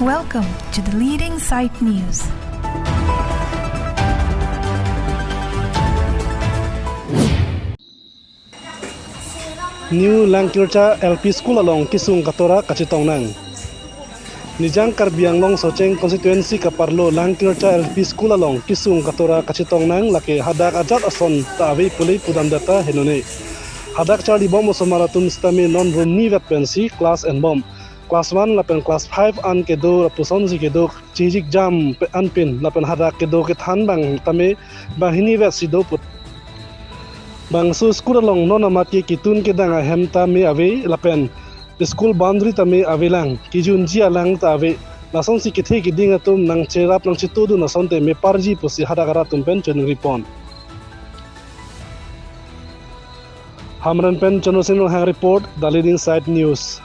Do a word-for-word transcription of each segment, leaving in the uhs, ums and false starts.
Welcome to the leading site news. New Langkircha L P School along kisung katora kachetong nang. Nijang Karbi Anglong Socheng Constituency kaparlo Langkircha L P School along kisung katora kachetong nang, lake hadak ajat ason ta ave pule pudam data henone. Hadak charlibom osomar atum sitame non room ni vet pensi class enbom. Class one lapen class five an kedo lapuson si kedo chijik jam pe anpin lapen hadak kedo kethan bang tame banghini vet si do put. Bangso school along non amat ke kitun kedang ahem tame ave lapen school boundary tame avelang, kijunji alang ta ave. Lasonsi kethe keding atum nangcherap nangchetudun asonte meparji pusi hadak arat atum pen choningri pon. Hamren pen Chonrosing Ronghang report, The Leading Site News.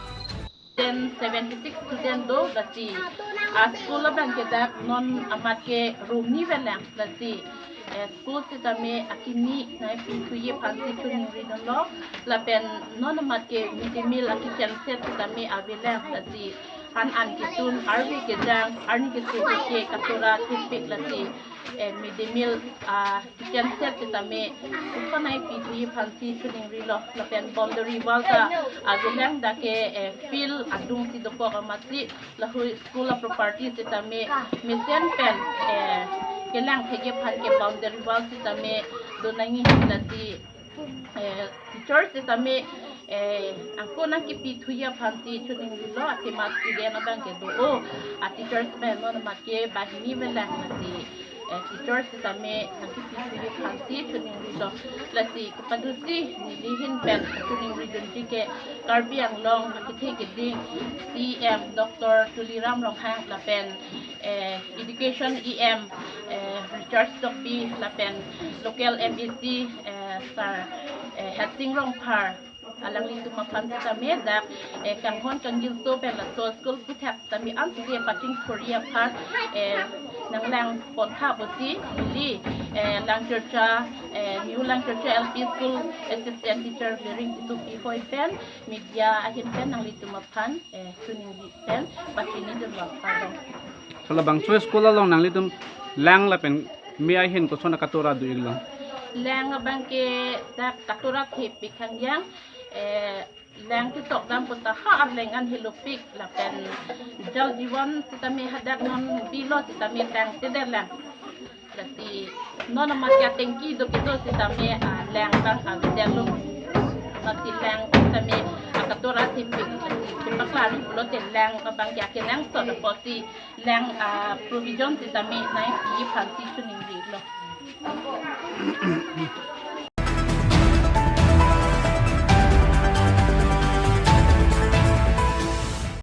Then seventy-six student do lasi, ah, school abang ke dak non amat ke room ni velang lasi, eh, school sitame akimi nangpithuji aphansi choningri dunlo, lapen non amat ke mid day meal akitchen set sitame avelang lasi, han an kitun arve kedang arni keso ke katora thipik lasi, eh, mid day meal, ah, kitchen set sitame upanai pithuji aphansi choningrilo, lapen boundary wall ta avelang dak ke, eh, field adung si dokok amatsi lahei school a-property sitame mesen pen, eh, kelang thekji aphan ke boundary wall sitame do nangji lasi, eh, teachers sitame, eh, angko nangkipithuji aphansi choningrilo, athema student abang ke do o, a-teachers pen non amat ke banghini velang lasi, eh, teachers sitame nangkipithuji aphansi choningrilo. Lasi kepadusi neli ahin pen choningri dunji ke Karbi Anglong akethe keding C E M Doctor Tuliram Ronghang lapen, eh, Education E M, eh, Richard Tokbi lapen local M A C, eh, Sir, eh, Hersing Rongphar alanglitum aphan sitame dak, eh, kanghon kangjinso pen laso school puthak sitame an sitame pachingthurji aphan, eh, nanglang pontha pusi neli, eh, Langkircha, eh, New Langkircha L P School Assistant Teacher Biring Tisupi ahoi pen media ahin pen nanglitum aphan, eh, choningri pen pachini dunlo, pardon. Hala bangso school along nanglitum lang lapen me ahin koson katora do-iklo? Lang abang ke dak katora thepik hangyang, eh, lang kesok dam puta ha arleng an helopik lapen Jal Jeevan sitame hadak non bilo sitame tangtedet lang. Lasi non amat ke atengki do kedo sitame, ah, lang abang avedetlo. Masi lang sitame, ah, katora thepik lasi chepaklang pulote lang abang ke akenangsot apotsi lang, ah, provision sitame nangpiji aphansi choningrilo.